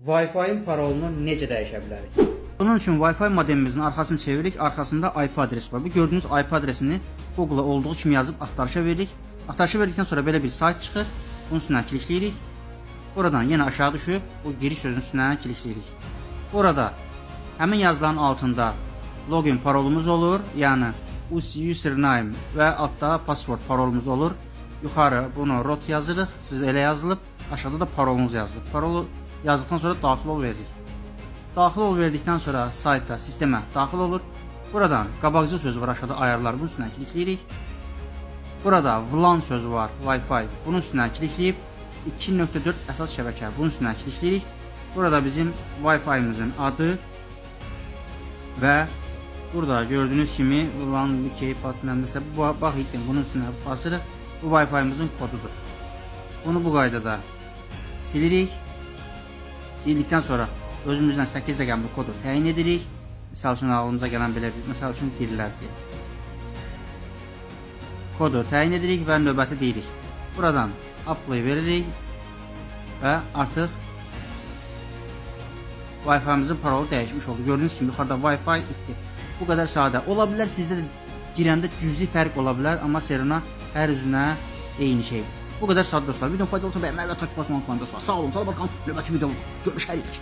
Wi-Fi-ın parolunu necə dəyişə bilərik? Bunun üçün Wi-Fi modemimizin arxasını çeviririk. Arxasında IP adresi var. Bu gördüyünüz IP adresini Google-a olduğu kimi yazıb axtarışa veririk. Axtarışa verdikdən sonra belə bir sayt çıxır. Bunun üstünə klikləyirik. Buradan yenə aşağı düşüb bu giriş sözünün üstünə klikləyirik. Burada həmin yazıların altında login parolumuz olur. Yəni username və altda password parolumuz olur. Yuxarı bunu root yazırıq. Siz elə yazılıb. Aşağıda da parolunuz yazılıb. Parolu yazdıqdan sonra daxil ol veririk. Daxil ol verdikdən sonra saytda sistemə daxil olur. Buradan qabaqcıl sözü var aşağıda, ayarlar, bunun üstünə klikləyirik. Burada WLAN sözü var, Wi-Fi. Bunun üstünə klikləyib 2.4 əsas şəbəkə, bunun üstünə klikləyirik. Burada bizim Wi-Fi-mizin adı və burada gördüyünüz kimi WLAN key pass nəsə, bax itdim, bunun üstünə basırıq. Bu Wi-Fi-mizin kodudur. Bunu bu qaydada silirik. Sildikdən sonra özümüzdən 8 rəqəmli kodu təyin edirik. Misal üçün ağlımıza gələn belə bir, məsəl üçün birlər deyək. Kodu təyin edirik və növbəti deyirik. Buradan apply veririk və artıq Wi-Fi-mizin parolu dəyişmiş oldu. Gördüyünüz kimi yuxarıda Wi-Fi itdi. Bu qədər sadə. Ola bilər sizdə də girəndə cüzi fərq ola bilər, amma seruna hər üzünə eyni şeydir. Bu qədər sadə, dostlar. Video faydalı olsa bəyənməyi və takip etməyi unutmayın, dostlar. Sağ olun, salamat qalın. Növbəti videoda görüşərik.